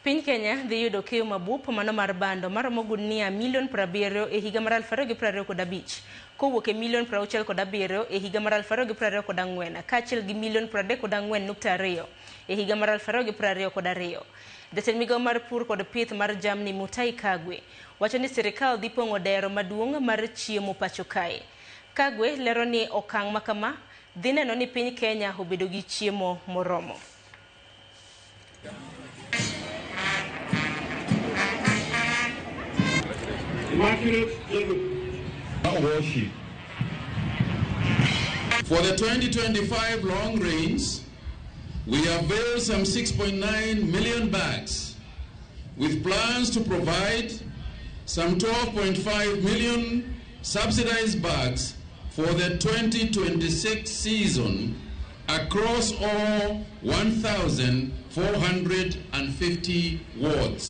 Piny Kenya dhi yudo keyo mabup mano mar bando maromo gunia milion 70 e higa mar 2025 kowuok e milion 67 e higa mar 2024 kaachiel gi milion 34.2 e higa mar 2022. Jatend migao mar pur kod pith mar jamni Mutahi Kagwe wacho ni sirikal dhi pong'o dero maduong' mar chiemo pacho kae. Kagwe lero ni okang' makama dhi neno ni piny Kenya obedo gi chiemo moromo. Immaculate David. For the 2025 long rains, we availed some 6.9 million bags with plans to provide some 12.5 million subsidized bags for the 2026 season across all 1,450 wards.